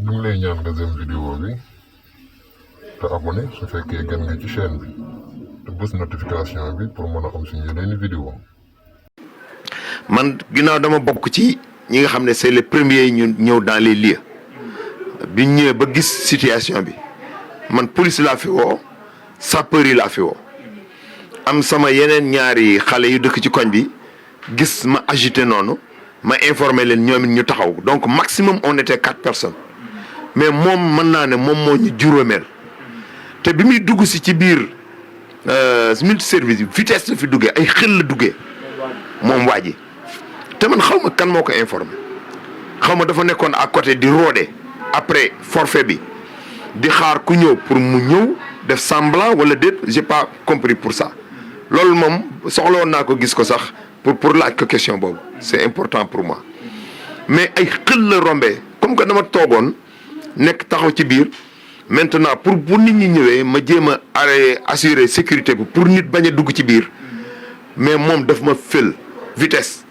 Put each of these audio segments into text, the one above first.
ñu ngi lay ñaan nga jëm vidéo bi te abonné su fekkee gan nga ci chaîne bi te bës notification bi pour mën a am suñu yeneen vidéo. man ginnaaw dama bokk ci ñi nga xam ne c'est les premiers ñu ñëw dans les lieux bi ñëwee ba gis situation bi man police laa fi woo sapeur yi laa fi woo am sama yeneen ñaari xale yu dëkk ci koñ bi gis ma agité noonu ma informé leen ñoom it ñu taxaw donc maximum on était 4 personnes mais moom mën naa ne moom moo ñu juróomeel te bi muy dugg si ci biir multiservice bi vitesse la fi duggee ay xel la duggee moom waa ji te man xaw ma kan moo ko informé xaw ma dafa nekkoon à côté di roode après forfait bi di xaar ku ñëw pour mu ñëw def semblant wala déet j'ai pas compris pour ça loolu moom soxla woon naa ko gis ko sax pour laaj ko question boobu c'est important pour moi mais ay xel la rombee comme que dama toogoon nekk taxaw ci biir maintenant pour bu nit ñi ñëwee ma jéem a assurer sécurité bi pour nit bañ a dugg ci biir mais moom daf ma fël vitesse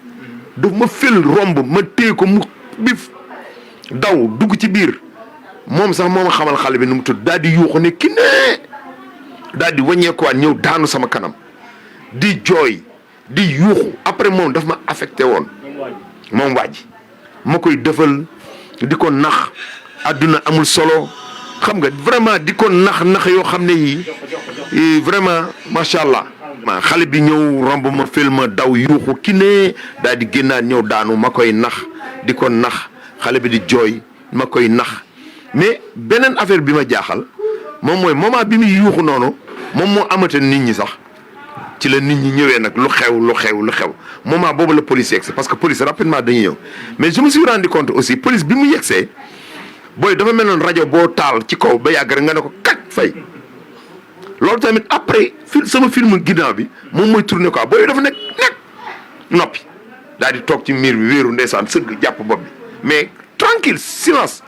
daf ma fël romb ma téye ko mu bif daw dugg ci biir moom sax moo ma xamal xale bi nu mu tudd daal di yuuxu ne ki ne daal di wàññeekuwaat ñëw daanu sama kanam di jooy di yuuxu après moom daf ma affecté woon moom waa ji ma koy defal di ko nax àdduna amul solo xam nga vraiment di ko nax yoo xam ne yi vraiment macha allah. xale bi ñëw romb ma fël ma daw yuuxu ki ne daal di génnaat ñëw daanu ma koy nax di ko nax xale bi di jooy ma koy nax mais beneen affaire bi ma jaaxal moom mooy moment bi muy yuuxu noonu moom moo amate nit ñi sax ci la nit ñi ñëwee nag lu xew moment boobu la police yegsee parce que police rapidement dañuy ñëw mais je me suis rendu compte aussi police bi mu yegsee booy dafa mel noonu rajo boo taal ci kaw ba yàgg rek nga ne ko kat fay loolu tamit après sama film ginnaaw bi moom mooy tourné quoi booy dafa nekk noppi daal di toog ci miir bi wéeru ndeysaan sëgg jàpp bopp bi mais tranquille silence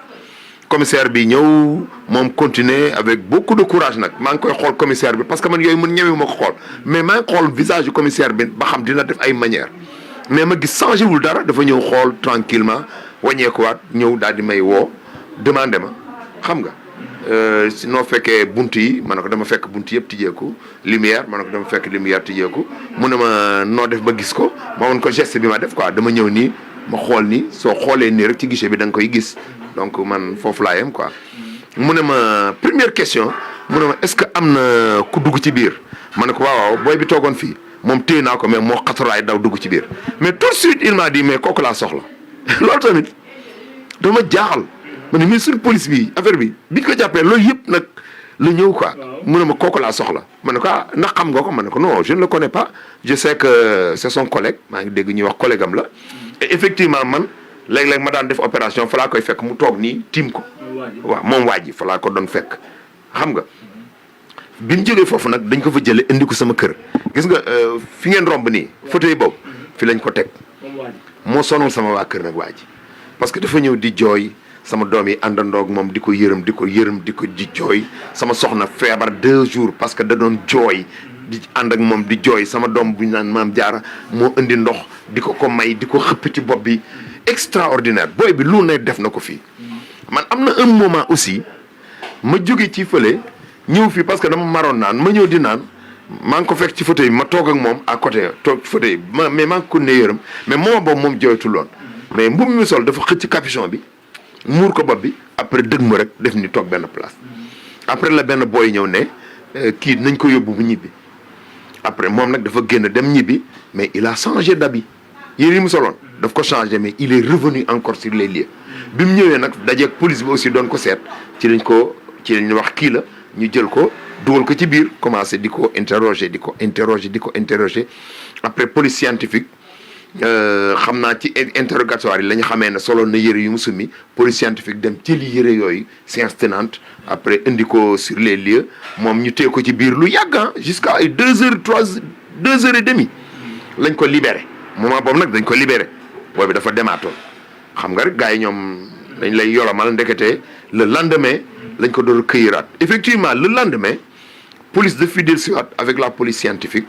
commissaire bi ñëw moom continuer avec beaucoup de courage nag maa ngi koy xool commissaire bi parce que man yooyu mën ñëwee ma ko xool mais maa ngi xool visage du commissaire bi ba xam dina def ay manière mais ma gis changé wul dara dafa ñëw xool tranquillement wàññeekuwaat ñëw daal di may woo demandé ma xam nga noo fekkee bunt yi ma ne ko dama fekk bunt yëpp tijjeeku lumière ma ne ko dama fekk lumière tijjeeku mu ne ma noo def ba gis ko ma woon ko geste bi ma def quoi dama ñëw nii ma xool nii soo xoolee nii rek ci guichet bi da nga koy gis donc man foofu laa yem quoi. mu ne ma première question mu ne ma est-ce que am na ku dugg ci biir ma ne ko waaw booy bi toogoon fii moom téye naa ko mais moo xataraay daw dugg ci biir mais tout de suite il m'a dit mais kooku laa soxla loolu tamit dama jaaxal. ma ne mais suñu police bi affaire bi biñ ko jàppee loolu yëpp nag la ñëw quoi mu ne ma kooku laa soxla ma ne ko ah ndax xam nga ko ma ne ko non je ne le connais pas je sais que c'est son collègue maa ngi dégg ñuy wax collègue am la et effectivement man léeg-léeg ma daan def opération fa laa koy fekk mu toog nii tiim ko waaw moom waa ji fa laa ko doon fekk xam nga bi ñu jógee foofu nag dañ ko fa jëlee indi ko sama kër gis nga fi ngeen romb nii fauteuil boobu fi lañ ko teg moo sonal sama waa kër nag waa ji parce que dafa ñëw di jooy sama doom yi àndandoog moom di ko yërëm di jooy sama soxna feebar 2 jours parce que da doon jooy di ànd ak moom di jooy sama doom bu ñu naan maam jaara moo indi ndox di ko may di ko xëpp ci bopp bi extraordinaire booy bi lu ne def na ko fii man am na un moment aussi ma jóge ci fële ñëw fii parce que dama maroon naan ma ñëw di naan maa ngi ko fekk ci fauteuil bi ma toog ak moom à côté toog ci fauteuil bi mais maa ngi ko ne yërëm mais moment boobu moom jooytuloon mais mbubb mi sol dafa xëcc capuchon bi muur ko bopp bi après dëgg ma rek def ni toog benn place après la benn booy ñëw ne kii nañ ko yóbbu bu ñibbi après moom nag dafa génn dem ñibbi mais il a changé d'habit yére yi mu soloon daf ko changé mais il est revenu encore sur les lieux bi mu ñëwee nag dajeeg police bi aussi doon ko seet ci lañ wax kii la ñu jël ko dugal ko ci biir commencé di ko interroger après police scientifique xam naa ci interrogatoire yi la ñu xamee ne solo na yëre yu mu summi police scientifique dem jëli yëre yooyu séance tenante après indi ko sur les lieux moom ñu téye ko ci biir lu yàgg jusqu'à ay 2 heures et demie lañ ko libéré moment boobu nag dañ ko libéré boobu dafa demaatoon xam nga rek gars yi ñoom dañ lay yolomal ndekete le lendemain lañ ko doon këyiraat effectivement le lendemain police de fidèle siwaat avec la police scientifique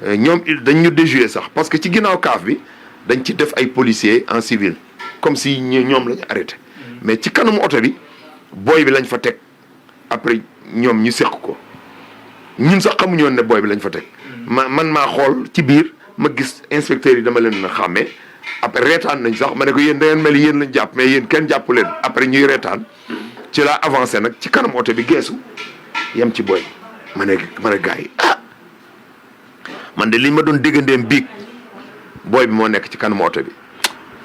ñoom dañ ñu déjoué sax parce que ci ginnaaw kaaf bi dañ ci def ay policiers en civil comme si ñoom la ñu arrêté mais ci kanamu oto bi booy bi lañ fa teg après ñoom ñu seq ko ñun sax xamuñu woon ne booy bi lañ fa teg man maa xool ci biir ma gis inspecteurs yi dama leen xàmmee après reetaan nañ sax ma ne ko yéen da ngeen mel yéen lañ jàpp mais yéen kenn jàpp leen après ñuy reetaan ci laa avancé nag ci kanam oto bi geesu yem ci booy ma ne gars yi man de liñ ma doon déggandeem biig booy bi moo nekk ci kanam oto bi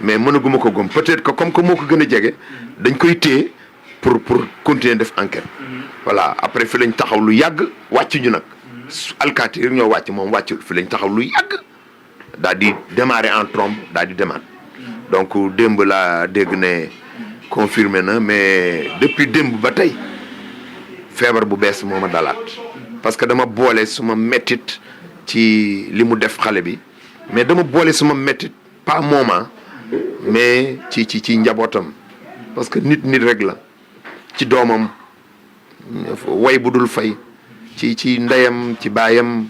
mais mënaguma ko gëm peut-être que comme que moo ko gën a jege dañ koy téye pour continuer def enquête voilà après fi lañ taxaw lu yàgg wàcc ñu nag alkaati rek ñoo wàcc moom wàccul fi lañ taxaw lu yàgg daal di démarrer en trombe daal di demaat donc démb laa dégg ne confirmé na mais depuis démb ba tey feebar bu bees moo ma dalaat parce que dama boole suma mettit ci li mu def xale bi mais dama boole suma mettit pas moment mais ci njabootam parce que nit rek la ci doomam way bu dul fay ci ndeyam ci baayam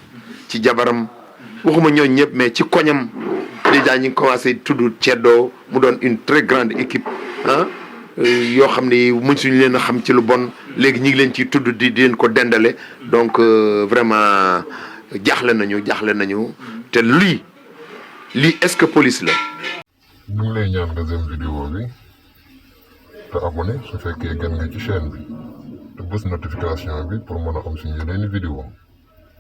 ci jabaram waxuma ñooñ ñëpp mais ci koñam déjà ñu ngi commencé tudd ceddoo mu doon une très grande équipe yoo xam ni muñ suñu leen a xam ci lu bon léegi ñu ngi leen ciy tudd di leen ko dendale donc vraiment jaaxle nañu te lii est-ce que police la. ñu ngi lay ñaan nga dem vidéo bi te abonné su fekkee gan nga ci chaîne bi te bës notification bi pour mën a am suñu yeneen vidéo